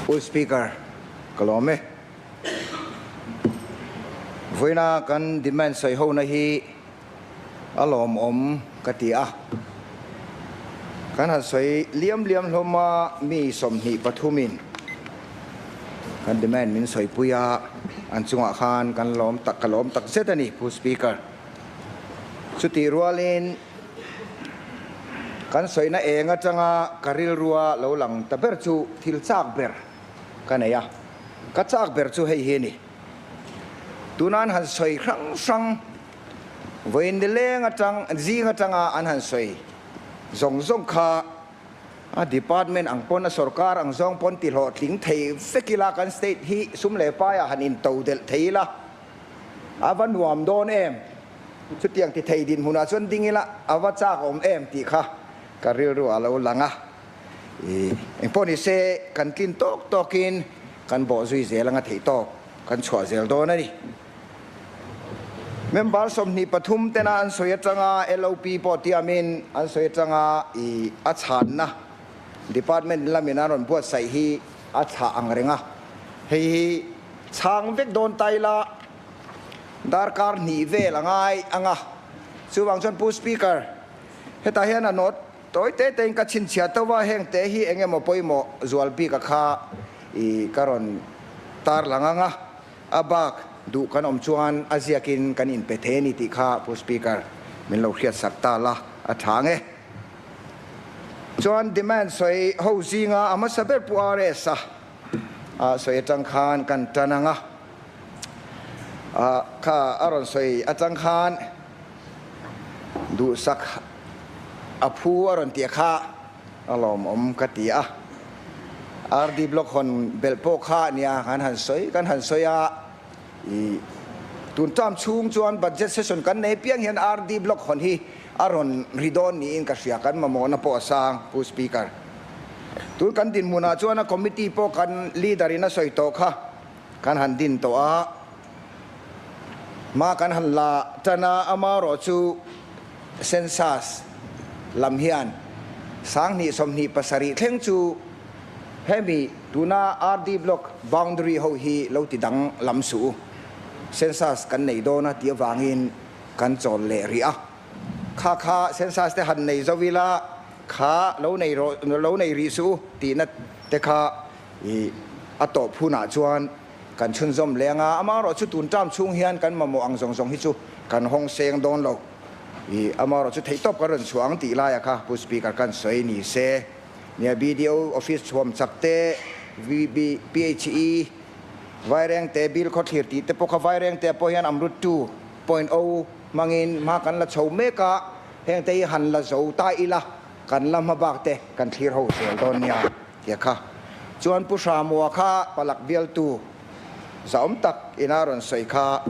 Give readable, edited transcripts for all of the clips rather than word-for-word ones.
Pu Speaker, ka lawm e. Vawiina kan demand sawi hona hi a lawmawm ka ti a. Kan han sawi liam liam hlawm a, mi 23 in kan demand min sawipui a, an chungah khan kan lawm tak ka lawm tak zet a ni Pu Speaker. Chutih rualin kan sawina eng atanga ka rilrua lo lang ta ber chu thil chak ber ka nei a, ka chak ber chu hei hi a ni. Tuna an han sawi hrang hrang, vawiin nileng atang, zing atanga an han sawi zawng zawng kha a department ang pawn, a sorkar ang zawng pawn ti hlawhtling thei vek ila, kan state hi sum leh paiah han into delh thei ila, a va nuam dawn em? Chutiang ti thei dinhmunah chuan ding ila a va chak awm em tih kha ka rilru a lo lang a. I engpawh ni se kan tlin tawk tawkin kan bawh zui zel anga theih tawk kan chhuah zel dawn a ni. Member 23 tena an sawi atanga LOP pawh tiamin an sawi atanga i a chhanna department lamin an rawn buatsaih hi a thlah ang reng a. Hei hi chhang vek dawn ta ila darkar hnih vel a ngai ang a. Chuvang chuan Pu Speaker, hetah hian a note Tawi te tein ka chhinchhiah tho a, heng te hi eng emaw pawimawh zual bik a kha i ka rawn tarlang ang a, a bak duh kan awm chuan a ziakin kan inpe thei a ni tih kha Pu Speaker min lo hriatsak ta la a tha ang e. Chuan demand sawi ho zinga a hmasa ber Pu RS a a sawi atang khan kan tan ang a, kha a rawn sawi atang khan duhsak A phu a rawn tih kha a lawmawm ka ti a. RD Block hawn belh pawh kha nia kan han sawi kan han sawi a. I tun term chhung chuan budget session kan nei piang hian RD Block hawn hi a rawn ri dawn niin ka hria kan mamawhna pawh a sang Pu Speaker. Tun kan dinhmunah chuan a committee pawh kan leader in a sawi tawh kha kan han din tawh a. Hma kan han la tan a, amaherawh chu census lam hian 2027 thleng chu hemi tuna RD Block boundary ho hi lo ti dang lam suh u. Census kan nei dawn a tih avangin kan chawl leh rih a. Kha kha census te han nei zo ila kha lo nei rawh lo nei rih suh u tihna te kha i a tawp hunah chuan Kan chhunzawm leng a, amaherawh chu tun term chhung hian kan mamawh ang zawng zawng hi chu kan hawng seng dawn lo. I amaherawh chu theihtawp kan rawn chhuah ang tih laia kha Pu Speaker kan sawi ni se. Nia BDO office chhuam chak te, VB, PHE, Vairengte bill khawthlir tih te pawh kha Vairengte ah pawh hian Amrut 2.0 hmangin hma kan la chho mek a, heng te hi han la zo ta ila kan la hma bak te kan thlir ho zel dawn nia. Tia kha chuan Pu Hramua kha palak bialtu zahawm tak ina rawn sawi kha,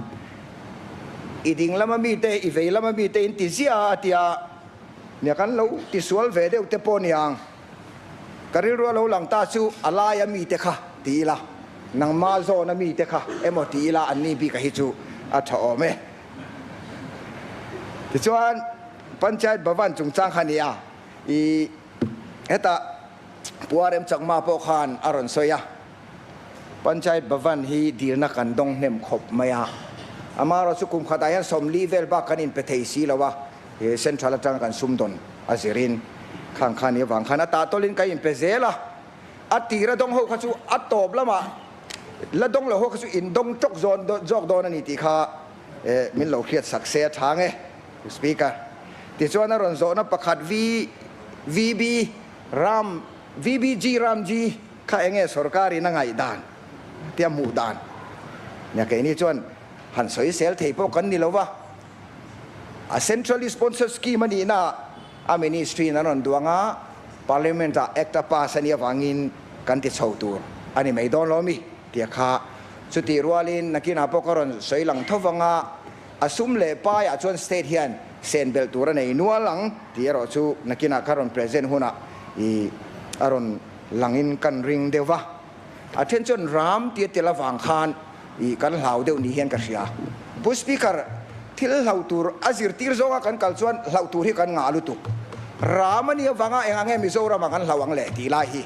I ding lama mite, i vei lama mite in ti ziah a tia, nia kan lo ti sual ve deuh te pawh niang, ka rilru a lo lang ta chu a laia mite kha ti ila, nangma zawna mite kha emaw ti ila an ni bika hi chu a tha awm e. Tichuan Panchayat Bhavan chungchang kha nia, i hetah Pu RM Chakma pawh khan a rawn sawi a, Panchayat Bhavan hi dilna kan dawng hnem khawp mai a, amaherawh chu kum khatah hian 40 vel bak kan inpe thei si lo a, he Central atanga kan sumdawn a zirin khang kha ni avang khan a tahtawlin kan inpe zel a, a tira dawng ho kha chu a tawp lamah la dawng lo ho kha chu indawng tawk zawn zawk dawn a ni tih kha min lo hriat sak se a tha nge Speaker. Tichuan a rawn zawhna pakhat VB Ram VBG Ramji kha enge sorkar in a ngaih dan tia hmuh dan nia keini chuan han sawi sel thei pawh kan ni lo va, a centrally sponsored scheme a nihna ah a ministry in an rawn duang a, parliament ah act a pass a nih avangin kan ti chho tur a ni mai dawn lo mi tia kha chutih rualin nakinah pawh ka rawn sawi lang tho vang a. A sum leh paiah chuan state hian sen belh tur a nei nual ang tih erawh chu nakinah kha rawn present hunah i a rawn langin kan ring deuh va. A then chuan ram tia tel avang khan i kan hlau deuh ni hian ka hria. Pu Speaker, thil hlau tur a zirtir zawnga kan kal chuan hlauh tur hi kan ngah lutuk. Ram a nih avanga eng ang nge Mizoramah kan hlau ang le tih lai hi.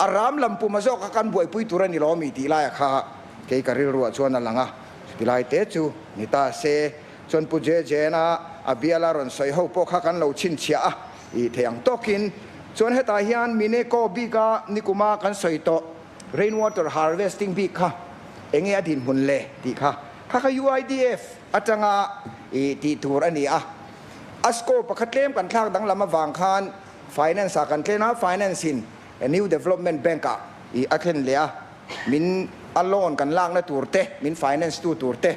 A ram lam puma zawk a kan buaipui tur a ni lo mi tih laia kha kei ka rilruah chuan a lang a, chutilai te chu ni ta se chuan Pu JJN-a a biala rawn sawi ho pawh kha kan lo chhinchhiah a, i thei ang tawkin chuan hetah hian Mineko bika nikuma kan sawi tawh rain water harvesting bik kha enge a dinhmun le tih kha kha kha UIDF atanga i tih tur a ni a, a scope a kha tlem kan thlak danglam avang khan Finance ah kan tlen a, Finance in New Development Bank ah i a thlen leh a, min a loan kan lakna tur te, min finance tu tur te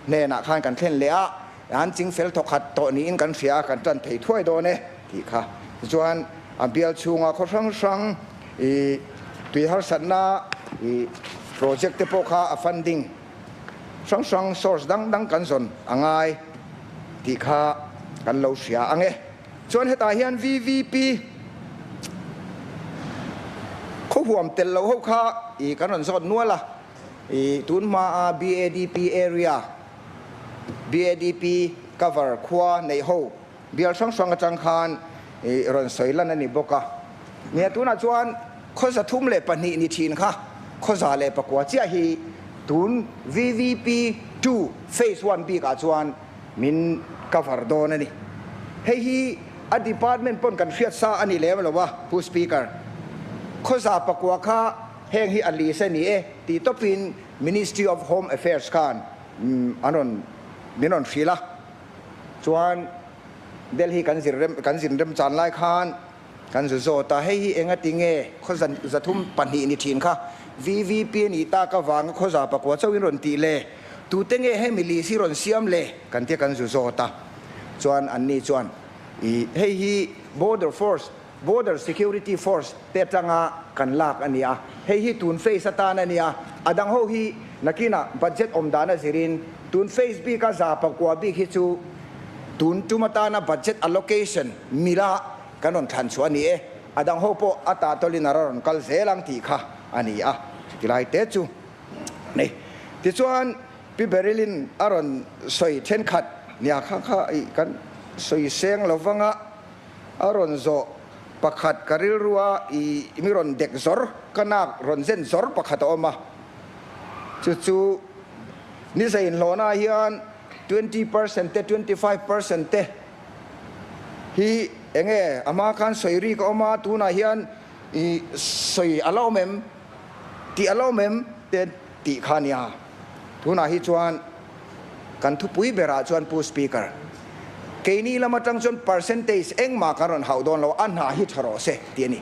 hnenah khan kan thlen leh a, an ching fel thawkhat tawh niin kan hria a, kan tan thei thuai dawn e tih kha. Tichuan a bial chhunga khaw hrang hrang i tui harsatna i project te pawh kha a funding hrang hrang source dang dang kan zawn a ngai tih kha kan lo hria ang e. Chuan hetah hian VVP khaw huam tel lo ho kha i kan rawn zawt nual a, i tun hma a BADP area, BADP cover khua neih ho bial hrang hrang atang khan i rawn sawi lan a ni bawk a. Nia tunah chuan khaw 302 ni thin kha khaw 109 chiah hi tun VVP 2 phase 1 bikah chuan min cover dawn a ni. Hei hi a department pawn kan hriat sa a ni lem lo a, Pu Speaker. Khaw 109 kha heng hi a list a ni e tih tawpin Ministry of Home Affairs khan an rawn min rawn hrilh a. Chuan Delhi kan zir rem kan zin rem chan lai khan Kan zu zawt a, hei hi enga ti nge khaw 302 ni thin kha VVP a nih tak avanga khaw 109 chauhin rawn tih le? Tute nge hemi list hi rawn siam le? Kan tia kan zu zawt a, chuan anni chuan i hei hi Border Force, Border Security Force te atanga kan lak a ni a, hei hi tun phase atan a nia, a dang ho hi nakinah budget awm dan a zirin tun phase bika 109 bik hi chu tun tum atana budget allocation mila kan rawn thlan chhuah a ni e, a dang ho pawh a tah tawlhin a rawn kal zel ang tih kha a ni a, chutilai te chu ni. Tichuan Pi Beryl-in a rawn sawi thenkhat nia kha kha ih kan sawi seng lo vang a, a rawn zawh pakhat ka rilrua ih mi rawn dek zawr ka nak rawn zen zawr pakhat a awm a, chu chu ni zainhlawhna hian 20% te 25% te Hi enge a hma khan sawi rik a awm a, tunah hian i sawi a la awm em tih a la awm em te tih kha a nia. Tunah hi chuan kan thupui berah chuan Pu Speaker, keini lam atang chuan percentage engmah kan rawn hauh dawn lo, a hna hi tha rawh se tih a ni.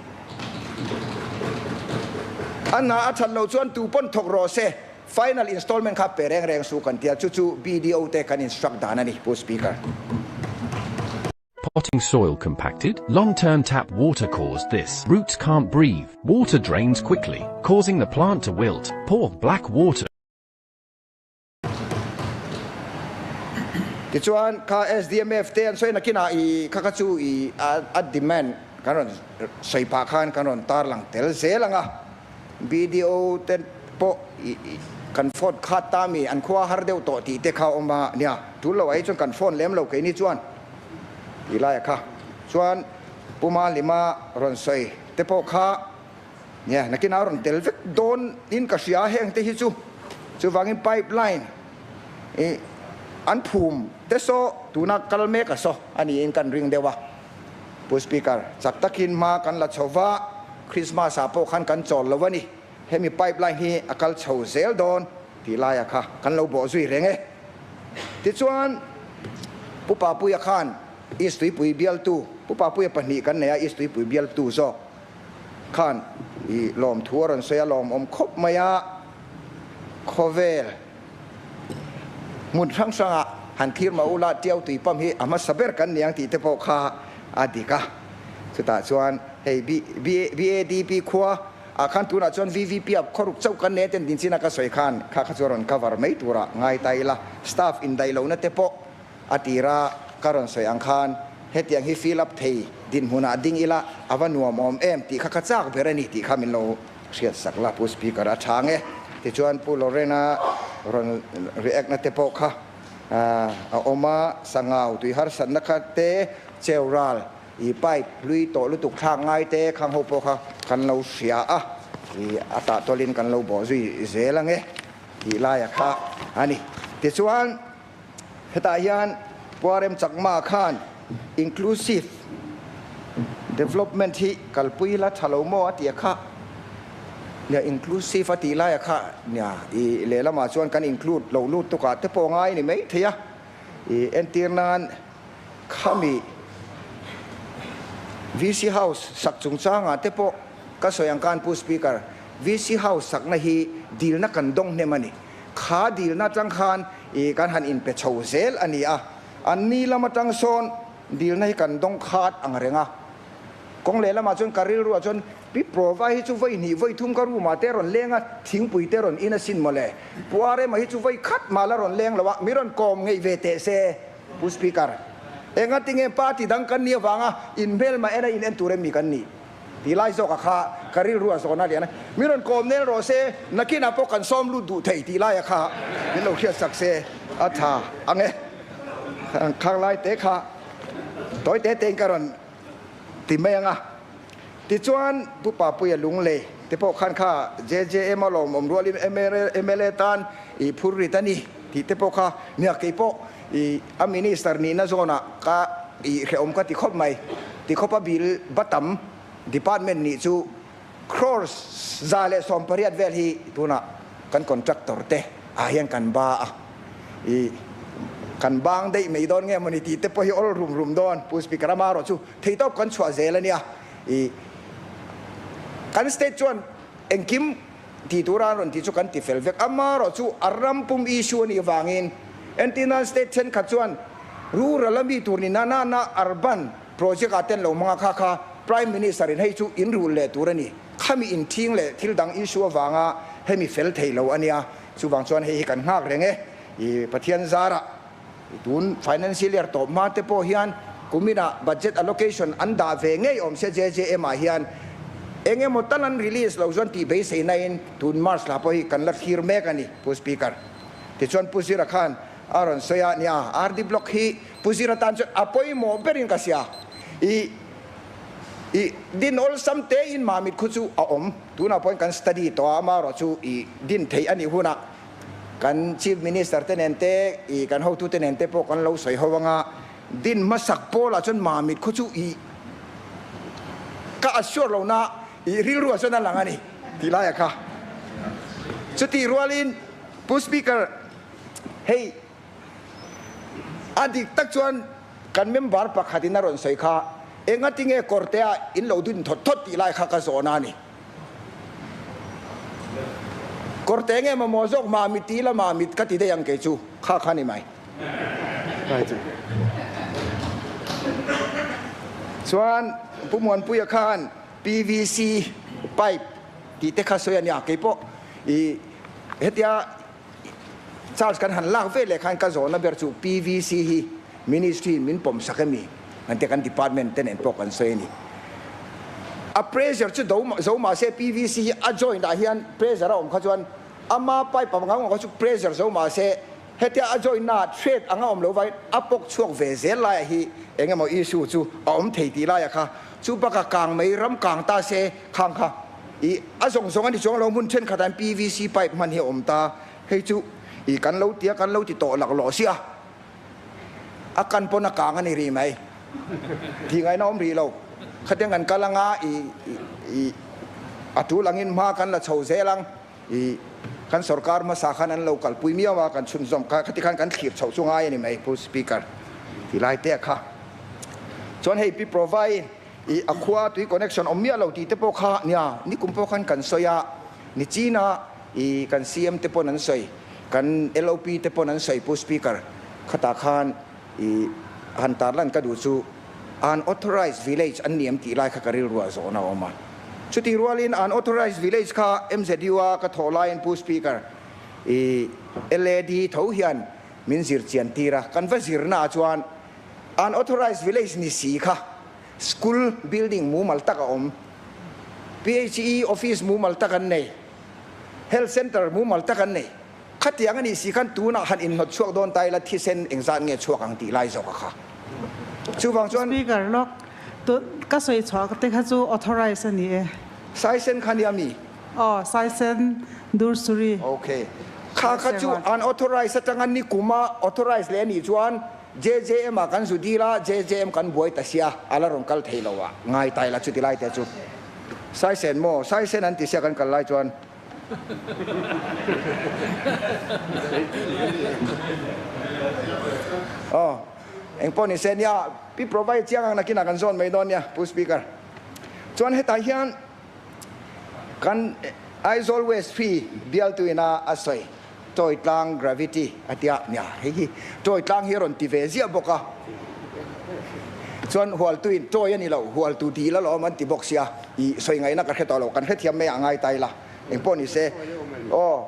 A hna a that loh chuan tu pawn thawk rawh se. Final installment kha pe reng reng su kan tia, chu chu BDO te kan instruct dan a ni, Pu Speaker. Potting soil compacted, long-term tap water caused this. Roots can't breathe, water drains quickly, causing the plant to wilt, pour black water. Tichuan kha SDMF te an sawi nakinah i kha kha chu i a demand kan rawn sawi phah khan kan rawn tarlang tel zel ang a. BDO te pawh kan phone khat ta mi an khua har deuh tawh tih te kha awm a nia, tul lo ah hi chuan kan phone lem lo keini chuan tih lai a kha chuan Pu Malima rawn sawi te pawh kha nia nakin a rawn tel vek dawn in ka hria heng te hi chu chuvangin pipeline i an phum te saw tuna kal mek a saw a niin kan ring deuh a. Pu Speaker, chak takin hma kan la chho va, Christmas ah pawh khan kan chawl lo a ni. Hemi pipeline hi a kal chho zel dawn tih laia kha kan lo bawh zui reng e. Tichuan, Pu Papuia khan East Tuipui bialtu, Pu Papuia pahnih kan nei a, East Tuipui bialtu zawk khan i lawmthu a rawn sawi a, lawmawm khawp mai a, khawvel Hmun hrang hrangah han thlir mah ula Tiau tui pump hi a hmasa ber kan ni ang tih te pawh kha a dik a. Chutah chuan hei BADP khua ah khan tunah chuan VVP ah khawruk chauh kan nei a ten din chin a ka sawi khan kha kha chu a rawn cover mai turah ngai ta ila. Staff indaih lohna te pawh a tira ka rawn sawi ang khan hetiang hi fill up thei dinhmunah ding ila a va nuam awm em tih kha ka chak ber a ni tih kha min lo Hriat sak la Pu Speaker a tha nge tichuan Pu Lorena rawn react na te pawh kha a awm a, sangau tui harsatna kha te cheu ral i pipe hlui tawh lutuk thlak ngai te khang ho pawh kha kan lo hria a. I a tahtawlin kan lo bawh zui zel ang e tih laia kha a ni. Tichuan, hetah hian Puarem Chakma khan inclusive development hi kalpui la tha lo maw a tih a kha. Nia, inclusive a tih laia kha nia, i lehlamah chuan kan include lo lut tukah te pawh ngai a ni maithei a. I entir nan khami VC House sak chungchangah te pawh ka sawi ang khan Pu Speaker, VC House sakna hi dilna kan dawng hnem a ni. Kha dilna atang khan i kan han inpe chho zel a ni a. An ni lam atang sawn dilna hi kan dawng khat ang reng a. Kawng leh lamah chuan ka rilruah chuan Pi Prova hi chu vawi hnih vawi thum ka room ah te a rawn leng a, thingpui te a rawn in asin mawle. Pu Arema hi chu vawi khat mah la rawn leng lo a, mi rawn kawm ngeih ve teh se. Pu Speaker, engati nge party dang kan nih avanga in hmelma en a in en tur em mi kan nih? Ti lai zawk a kha ka rilru a zawn a lian a, mi rawn kawm nel rawh se, nakinah pawh kan sawm lut duh thei tih lai a kha min lo hriat sak se a tha ang e. Khang lai te kha tawi te tein ka rawn ti mai ang a. Tichuan, Pu Papuia Lunglei te pawh khan kha JJM a lawmawm rualin mla tan i phur rit a ni tih te pawh kha nia kei pawh i a minister nihna zawnah ka i hrehawm ka ti khawp mai. Ti khawpa bill batam department nih chu crores 118 vel hi tunah kan contractor te ah hian kan ba a i kan bang daih mai dawn nge mawni tih te pawh hi awl rum rum dawn Pu Speaker amaherawh chu Theitawp kan chhuah zel a nia. I kan state chuan engkim tih tura an rawn tih chu kan ti fel vek. Amaherawh chu a ram pum issue a nih vangin entirnan state thenkhat chuan rural a mi tur ni na na na urban project ah ten lo hmang a kha kha Prime Minister in hei chu in rul leh tur a ni. Khami inthing leh thil dang issue avanga hemi fel thei lo a nia. Chuvang chuan hei hi kan nghak reng e. I Pathian zarah. Tun financial year tawp hma te pawh hian kuminah budget allocation an dah ve ngei awm se JJM ah hian eng emaw tal an release lo chuan tih beisei na in tun March thla pawh hi kan la thlir mek a ni Pu Speaker. Tichuan Pu Zira khan a rawn sawi a nia RD Block hi Pu Zira tan chuan a pawimawh berin ka sia i i din awlsam te in mamit khu chu a awm tunah pawhin kan study tawh a amaherawh chu i din theih a nih hunah Kan Chief Minister te nen te, i kan hotute nen te pawh kan lo sawi ho anga, din hmasak pawlah chuan Mamit khaw chu i ka assure lo na i rilruah chuan a lang a ni tih laia kha. Chutih rualin Pu Speaker, hei a dik tak chuan kan member pakhatin a rawn sawi kha, engatinge kawrtea in lo din thawt thawt tih lai kha ka zawhna a ni. Kawrte nge mamawh zawk Mamit ti ila Mamit ka ti daih ang kei chu kha kha ni mai. Chuan Pu Muanpuia khan PVC pipe tih te kha sawi a nia kei pawh i hetia charge kan han lak ve leh khan ka zawhna ber chu PVC hi Ministry in min pawm sak emi an tia kan department te nen pawh kan sawi a ni. A pressure chu do zo mah se PVC hi a joint ah hian pressure a awm kha chuan ama pipe ang ang kha chu pressure zo mah se hetia a joint na ah thread ang a awm lo vangin a pawk chhuak ve zel laiah hi eng emaw issue chu a awm thei tih laiah kha chu bakah kang mai ram kang ta se khang kha i a zawng zawng a ni chuang lo hmun thenkhat ah hian PVC pipe hman hi a awm ta hei chu i kan lo tia kan lo ti tawh laklawh si a. A kan pawn a kang a ni rih mai. Tih ngaihna awm rih lo. Khatiang kan kal anga i i a tul angin hma kan la chho zel ang. I kan sorkar hmasa khan an lo kalpui miau a, kan chhunzawm kha khati khan kan thlir chhoh chu ngai a ni mai Pu Speaker ti lai te kha. Chuan hei Pi Provai i a khua tui connection awm miah lo tih te pawh kha nia nikum pawh khan kan sawi a, nichina i kan CM te pawn an sawi. Kan LOP te pawn an sawi Pu Speaker, khatah khan i han tarlan ka duh chu unauthorized village an ni em tih lai kha ka rilruah zawhna a awm a. Chutih rualin unauthorized village kha MZU a ka thawh laiin Pu Speaker, i LAD tho hian min zir chian tir a, kan va zirna ah chuan unauthorized village ni si kha school building mumal tak a awm, PHE office mumal tak an nei. Health Center mumal tak an nei. Khatiang a nih si khan tunah han inhnawt chhuak dawn ta ila thisen engzat nge chhuak ang tih lai zawk a kha. Chuvang chuan. Speaker, Lawk, tu ka sawi chhuah te kha chu authorized a ni e. Saisen kha nia mi? Aw, Saisen Dursuri. Ok. Kha kha chu unauthorized atanga nikuma authorized leh anih chuan JJM ah kan zu dil a, JJM kan buai ta sia, a la rawn kal thei lo a, ngai tai la chuti lai te chu. Saisen maw? Saisen an ti sia kan kal lai chuan. Aw, engpawh ni se nia, pi provide chiang ang nakinah kan zawn mai dawn nia, Pu Speaker. Chuan hetah hian kan Aizawl West Fee bialtu ina a sawi Toy tlang gravity a tia nia, hei hi toy tlang hi a rawn ti ve ziah bawk a, chuan hualtuin toy a ni lo, hualtu dil alawm an ti bawk sia, i sawi ngaihna ka hre tawh lo, kan hrethiam mai ah ngai ta ila, engpawh ni se, aw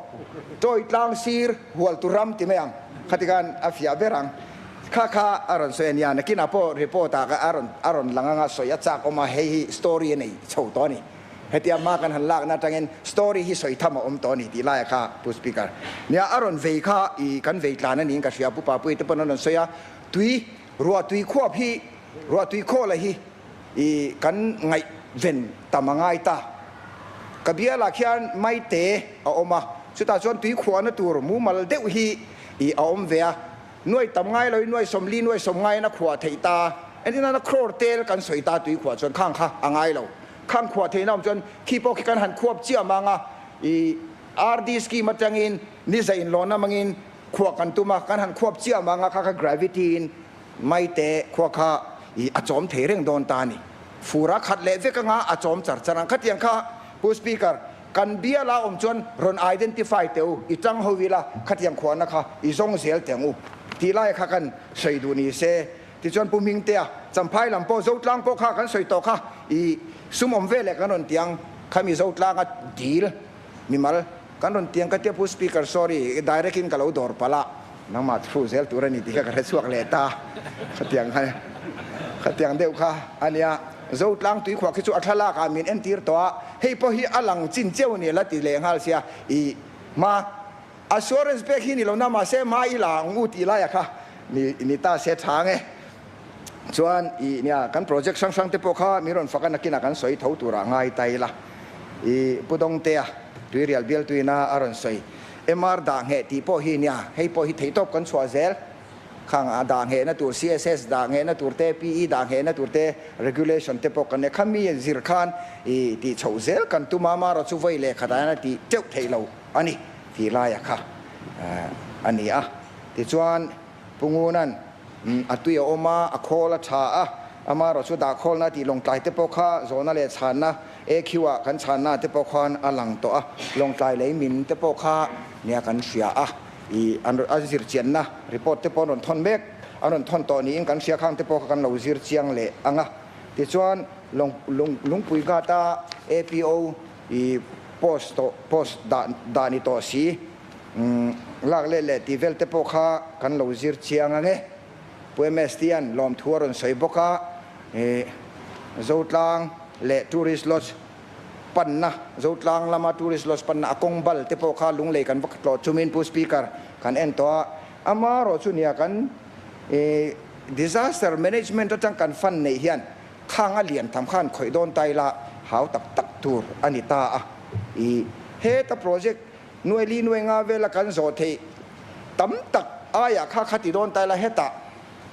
toy tlang sir hualtu ram ti mai ang, khati khan a fiah ber ang, kha kha a rawn sawi a nia, nakinah pawh report ah a rawn a rawn lang anga sawi a chak awm a, hei hi story a nei chho tawh a ni. Hetia hma kan han lakna atangin story hi sawi tham a awm tawh a ni tih laia kha Pu Speaker. Nia a rawn vei kha i kan vei tlan a niin ka hria Pu Papuii te pawn an rawn sawi a, tui ruah tui khuap hi ruah tui khawla hi i kan ngaihven tam a ngai ta. Ka bialah khian maite a awm a, chutah chuan tui khuahna tur mumal deuh hi i a awm ve a, nuai tam ngai loin nuai 40 nuai sawm ngaiin a khuah theih ta. Entir nana crore tel kan sawi ta tui khuah chuan khang kha a ngai lo. Khang khuah theihna awm chuan khi pawh khi kan han khuap chiah mang a, i RD scheme atangin ni za inlawn amangin khuah kan tum a, kan han khuap chiah mang a, kha kha gravity in maite khua kha i a chawm thei reng dawn ta a ni. Fur a khat leh vek anga a chawm char char ang. Khatiang kha Pu Speaker, kan biala awm chuan rawn identify teh u, i tang ho ila khatiang khuahna kha i zawng zel teh ang u tih lai kha kan sawi duh ni se. Tichuan Pu Hmingtea, Champhai lam pawh Zotlang pawh kha kan sawi tawh kha, i sum awm veleh kan rawn tiang khami Zotlanga dil mimal kan rawn tiang ka tia Pu Speaker sorry direct in ka lo dawr palh a, nangmah through zel tur a ni tih kha ka hre chhuak leh ta, khatiang kha khatiang deuh kha a nia. Zotlang tuikhuah khi chu a thlalak ah min entir tawh a, hei pawh hi a lang chin cheu ni la ti leh nghal sia, i hma Assurance pek hi ni lo na mahse hma i la ang u tih laia kha ni ni ta se tha nge. Chuan i nia kan project hrang hrang te pawh kha min rawn fak a nakinah kan sawi tho turah ngai ta ila. I Pu Dawngtea Tuirial bialtuina a rawn sawi MR dah ngheh tih pawh hi nia hei pawh hi theihtawp kan chhuah zel. Khang a dah nghehna tur CSS dah nghehna tur te PE dah nghehna tur te regulation te pawh kan nei. Khami zir khan i tih chhoh zel kan tum a amaherawhchu chu vawi leh khatah hian a tih teuh theih lo. A ni, tih laia kha a ni a. Tichuan, Pu Nguna'n a tui a awm a, a khawl a tha a, amaherawh chu dahkhawlna tih lawngtlai te pawh kha zawhna leh chhanna AQ-ah kan chhanna te pawh khan a lang tawh a, lawngtlai lei min te pawh kha nia kan hria a, i an a zir chianna report te pawh an rawn thawn mek, an rawn thawn tawh niin kan hria khang te pawh kha kan lo zir chiang leh ang a. Tichuan, lawng lungpui gata APO I post tawh post dah dah ni tawh si lak let leh tih vel te pawh kha kan lo zir chiang ang e. Pu MST-a'n lawmthu a rawn sawi bawk a, i Zotlang leh Tourist Lodge panna, Zotlang lama Tourist Lodge panna a kawng bal te pawh kha lunglei kan va tlawh chumin Pu Speaker kan en tawh a, amarawh chu nia kan i Disaster Management atang kan fund neih hian Khang a lian tham khan khawih dawn ta ila hau tak tak tur a ni ta a. I heta project nuai li nuai nga vela kan zawh theih tam tak aiah kha kha ti dawn ta ila hetah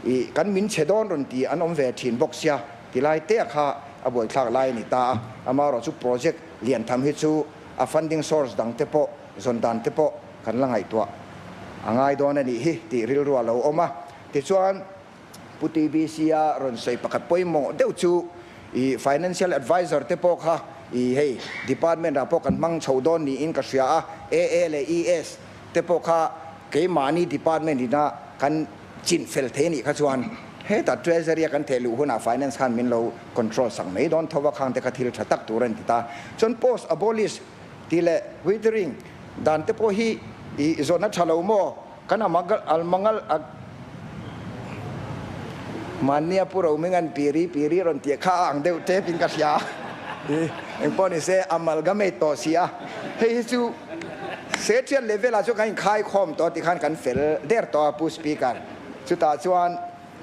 i kan min chhe dawn rawn ti an awm ve thin bawk sia ti lai te kha a buaithlak lai a ni ta a. Amaherawh chu project lian tham hi chu a funding source dang te pawh zawn dan te pawh kan la ngaihtuah a ngai dawn a nih hi tih rilru a lo awm a. Tichuan. Pu TBC a rawn sawi pakhat pawimawh deuh chu i financial advisor te pawh kha i hei department ah pawh kan hmang chho dawn niin ka hria a, AA leh ES te pawh kha keimahni department ina kan chin fel thei anih kha chuan hetah treasury a kan theh luh hunah finance khan min lo control sak mai dawn tho a, khang te kha thil tha tak tur a ni ti ta. Chuan post abolish tih leh withering dan te pawh hi i zawhna tha lo maw? Kan almangal a mahnia Pu Rominga'n piri piri rawn tih kha a ang deuh tep in ka hria a, engpawh ni se amalgamate tawh si a, hei hi chu Secretariat level ah chuan kan inkhai khawm tawh tikhan kan fel der tawh a Pu Speaker, chutah chuan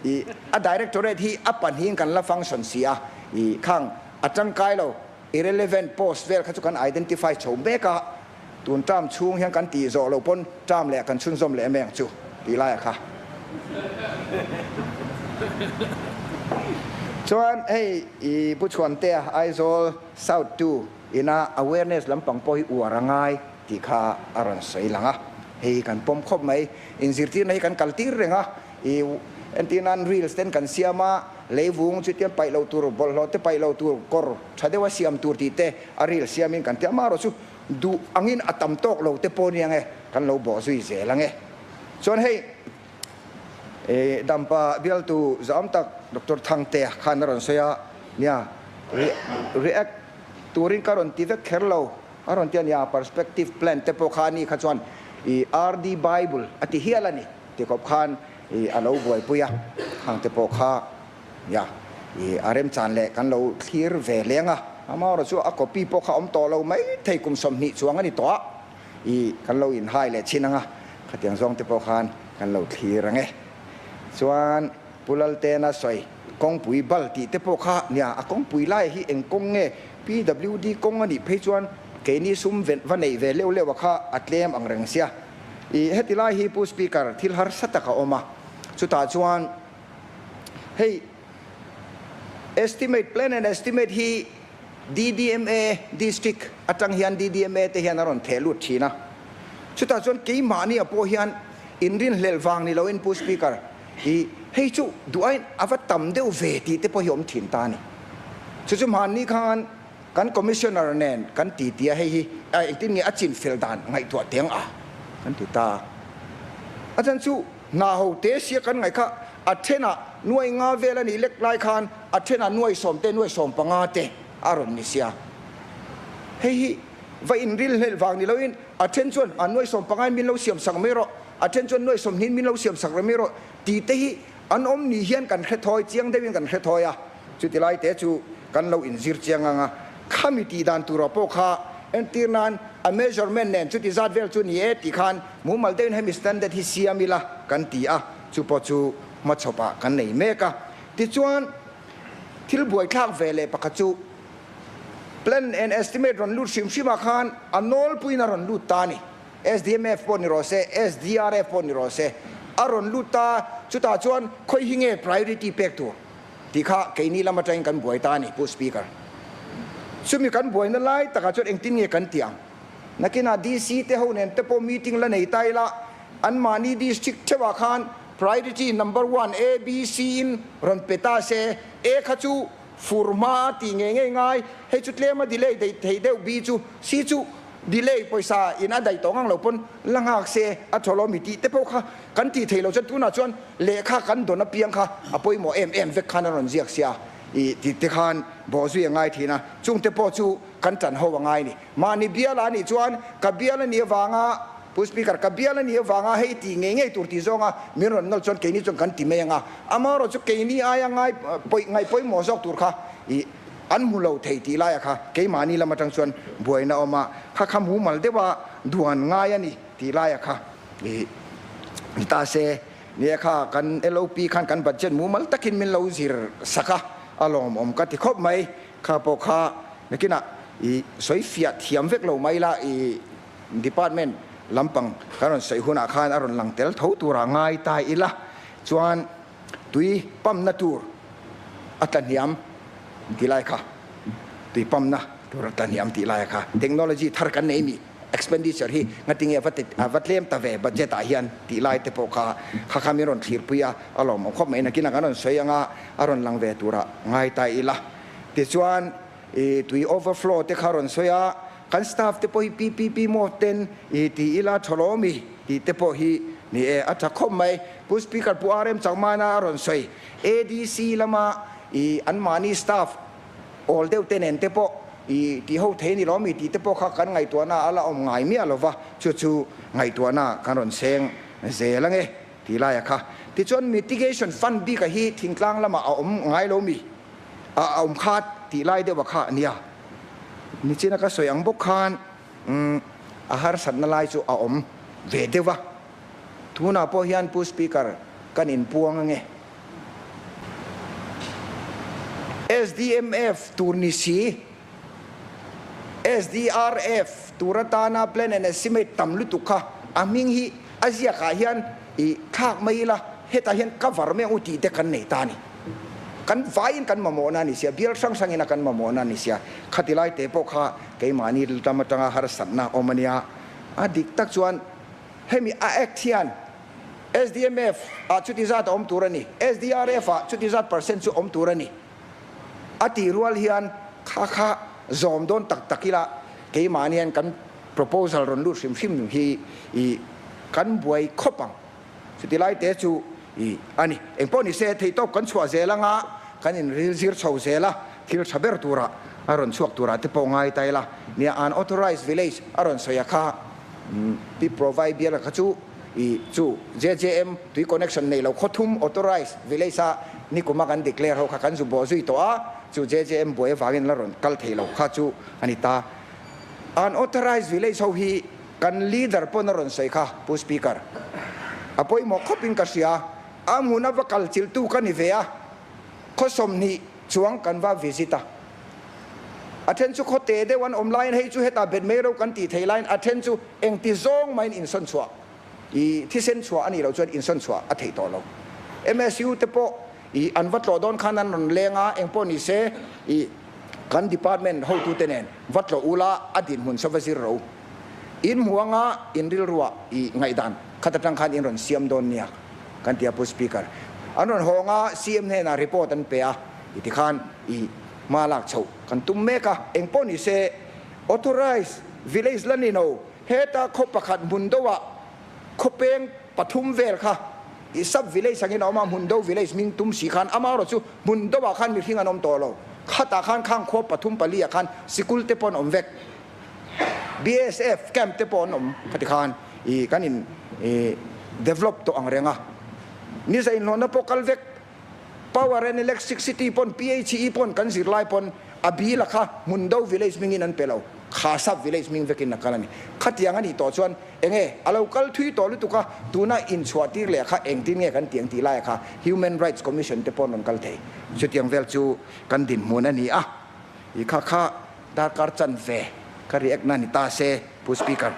i a directorate hi a pahnihin kan la function si a, i khang a tangkai lo. Irrelevant post vel kha chu kan identify chho mek a, tun term chhung hian kan tih zawh loh pawn term leh kan chhunzawm leh em em ang chu tih laiah kha. Chuan hei i Pu Chhuantea Aizawl South 2 ina awareness lampang pawh hi uar a ngai tih kha a rawn sawi lang a, hei kan pawm khawp mai. Inzirtirna hi kan kal tir reng a, i entir nan reels ten kan siam a, leivung chutiang paih loh tur, bawlhhlawh te paih loh tur, kawr tha deuha siam tur tih te a reel siamin kan ti a, amaherawhchu duh angin a tam tawk lo te pawh nia nge kan lo bawh zui zel ang e. Chuan hei i dampa bialtu zahawm tak Doctor Thangtea khan a rawn sawi a, nia react turin ka rawn ti vek kher lo a rawn ti a nia, perspective plan te pawh kha a ni kha chuan i RD Bible a ti hial a ni ti khawp khan i a lo buaipui a, khang te pawh kha nia i a remchan leh kan lo thlir ve leng a, amaherawhchu chu a copy pawh kha awm tawh lo mai thei kum 20 chuang a ni tawh a. I kan lo inhai leh chin anga, khatiang zawng te pawh khan kan lo thlir ang e. Chuan Pu Laltena sawi kawngpui bal tih te pawh kha nia, a kawngpui lai hi eng kawng nge? PWD kawng a nih phei chuan keini sum va neih ve leuh leuh a kha a tlem ang reng sia. I heti lai hi Pu Speaker thil harsa tak a awm a, chutah chuan hei Estimate, Plan and Estimate hi DDMA District atang hian DDMA te hian a rawn theh lut thin a. Chutah chuan keimahni ah pawh hian inrinhlelh vang ni loin Pu Speaker hi hei chu duh aiin a va tam deuh ve tih te pawh hi awm thin ta a ni. Chu chu hmanni khan kan Commissioner nen kan ti ti a, hei hi engtin nge a chinfel dan ngaihtuah teng a kan ti ta. A chan chu hna ho te sia kan ngaih kha a thenah nuai nga vel a nih lek lai khan a thenah nuai sawm te nuai sawm panga te a rawn ni sia. Hei hi va inril hlelh vang ni loin a then chuan a nuai sawm panga in min lo siam sak mai rawh, a then chuan nuai sawm hnin min lo siam sak mai rawh tih te hi an awm ni hian kan hre thawi chiang deuhin kan hre thawi a. Chuti lai te chu kan lo inzir chiang ang a, khami tih dan turah pawh kha entir nan a measurement nen chuti zat vel chu ni e tih khan mumal deuhin hemi standard hi siam ila kan ti a, chu pawh chu hmachhawpah kan nei mek a. Tichuan thil buaithlak ve leh pakhat chu plan and estimate rawn lut hrim hrimah khan a nawlpuiin a rawn lut ta a ni. SDMF pawh ni rawh se, SDRF pawh ni rawh se a rawn lut ta, chutah chuan khawi hi nge priority pek tur? Tih kha keini lam atangin kan buai ta a ni, Pu Speaker. Chumi kan buaina lai takah chuan engtin nge kan tih ang? Nakinah DC te ho nen te pawh meeting la nei ta ila, anmahni district theuhah khan priority number one A, B, C in rawn pe ta se, A kha chu fur hma a tih ngei ngei ngai, hei chu tlem a delay daih thei deuh, B chu, C chu delay pawisa in a daih tawh ngang lo pawn la nghak se a thaw lo mi tih te pawh kha kan tih theih loh chuan tunah chuan Lehkha kan dawn apiang kha a pawimawh em em vek khan a rawn ziak sia i tih te khan bawhzui a ngai thin a, chung te pawh chu kan tan ho a ngai ni. Mahni bial a nih chuan ka bial a nih avanga, Pu Speaker, ka bial a nih avanga hei tih ngei ngei tur tih zawnga min rawn nawlh chuan keini chuan kan ti mai ang a, amaherawhchu keini aia ngai pawi ngaih pawimawh zawk tur kha i an hmu lo thei tih laia kha keimahni lam atang chuan buaina a awm a, kha kha mumal deuha duan ngai a ni tih laia kha i ni ta se. Nia kha kan LOP khan kan budget mumal takin min lo zir sak a, a lawmawm ka ti khawp mai. Kha pawh kha nakinah i sawi fiah thiam vek lo mai la, i department lampang kan rawn sawi hunah khan a rawn lang tel tho turah ngai ta ila chuan tui pump-na tur a tla hniam tih lai kha, tui pump-na tur a tla hniam tih lai kha technology thar kan nei mi. Expenditure hi ngatinge va a va tlem ta ve budget ah hian tih lai te pawh kha kha kha min rawn thlirpui a, a lawmawm khawp mai. Nakinah kan rawn sawi anga a rawn lang ve turah ngai ta ila. Tichuan i tui overflow te kha rawn sawi a, kan staff te pawh hi PPP mode ten i ti ila tha lawm i tih te pawh hi ni e, a tha khawp mai. Pu Speaker Pu RM Changmana a rawn sawi ADC lama i anmahni staff Awl deuh te nen te pawh i tih ho thei ni lo mi tih te pawh kha kan ngaihtuahna a la awm ngai miah lo va, chu chu ngaihtuahna kan rawn seng zel ange tih laia kha. Tichuan mitigation fund bika hi thingtlang lamah a awm ngai lo mi a awm kha tih lai deuha kha a nia. Nichina ka sawi ang bawk khan a harsatna lai chu a awm ve deuh va. Tunah pawh hian Pu Speaker kan inpuang ange. SDMF tur ni si, SDRF tur atana plan and estimate tam lutuk kha a hming hi a ziakah hian i thlak mai ila, hetah hian cover mai ang u tih te kan nei ta a ni. Kan vaiin kan mamawhna a ni sia, bial hrang hrangin a kan mamawhna a ni sia, khati lai te pawh kha keimahni lam atanga harsatna awm a nia. A dik tak chuan hemi a act hian SDMF ah chuti zat a awm tur a ni, SDRF ah chuti zat percent chu awm tur a ni. A tih rual hian kha kha zawm dawn tak tak ila keimahni hian kan proposal rawn lut hrim hrim hi i kan buai khawp ang. Chuti lai te chu i a ni. Engpawh ni se theihtawp kan chhuah zel anga kan inril zir chho zel a, thil tha ber turah a rawn chhuak turah te pawh ngai ta ila. Nia unauthorized village a rawn sawi a kha pi provide bial kha chu i chu JJM tui connection nei lo khawthum authorized village a nikuma kan declare ho kha kan zu bawh zui tawh a, chu JJM buai avangin la rawn kal thei lo kha chu a ni ta. Unauthorized village ho hi kan leader pawn a rawn sawi kha Pu Speaker. A pawimawh khawpin ka hria, a hmun a va kal chiltu ka ni ve a, khaw 20 chuang kan va visit a. A then chu khaw te deuh an awm laiin hei chu hetah bet mai ro kan tih theih laiin a then chu engti zawng maiin insawn chhuah i thisen chhuah a nih loh chuan insawn chhuah a theih tawh lo. MSU te pawh i an va tlawh dawn khan an rawn leng a, engpawh ni se i kan department hotute nen va tlawh ula a dinhmun saw va zir ro. In hmu anga in rilruah i ngaihdan khat atang khan in rawn siam dawn nia kan ti a Pu Speaker. An rawn hawng a, CM hnenah report an pe a, i tikhan i hma lak chhoh kan tum mek a, engpawh ni se authorized village la ni lo, heta khaw pakhat hmun deuhah khawpeng pathum vel kha i sub village angin a awm a, hmun deuh village hming tum si khan amaherawh chu hmun deuhah khan mihring an awm tawh lo, khatah khan khang khua pathum pali ah khan sikul te pawh an awm vek, BSF camp te pawh an awm khati khan i kan in develop tawh ang reng a, ni zainhlawhna pawh kal vek. Power and Electricity pawn PHE pawn kan zirlai pawn a bil a kha Hmundo village hmingin an pe lo, Khasa village hming vekin a kal a ni. Khatiang a nih tawh chuan enge a lo kal thui tawh lutuk a, tuna inchhuah tir leh kha engtin nge kan tiang tih laia kha Human Rights Commission te pawn rawn kal thei. Chutiang vel chu kan dinhmun a ni a, i kha kha darkar chanve ka react na ni ta se Pu Speaker.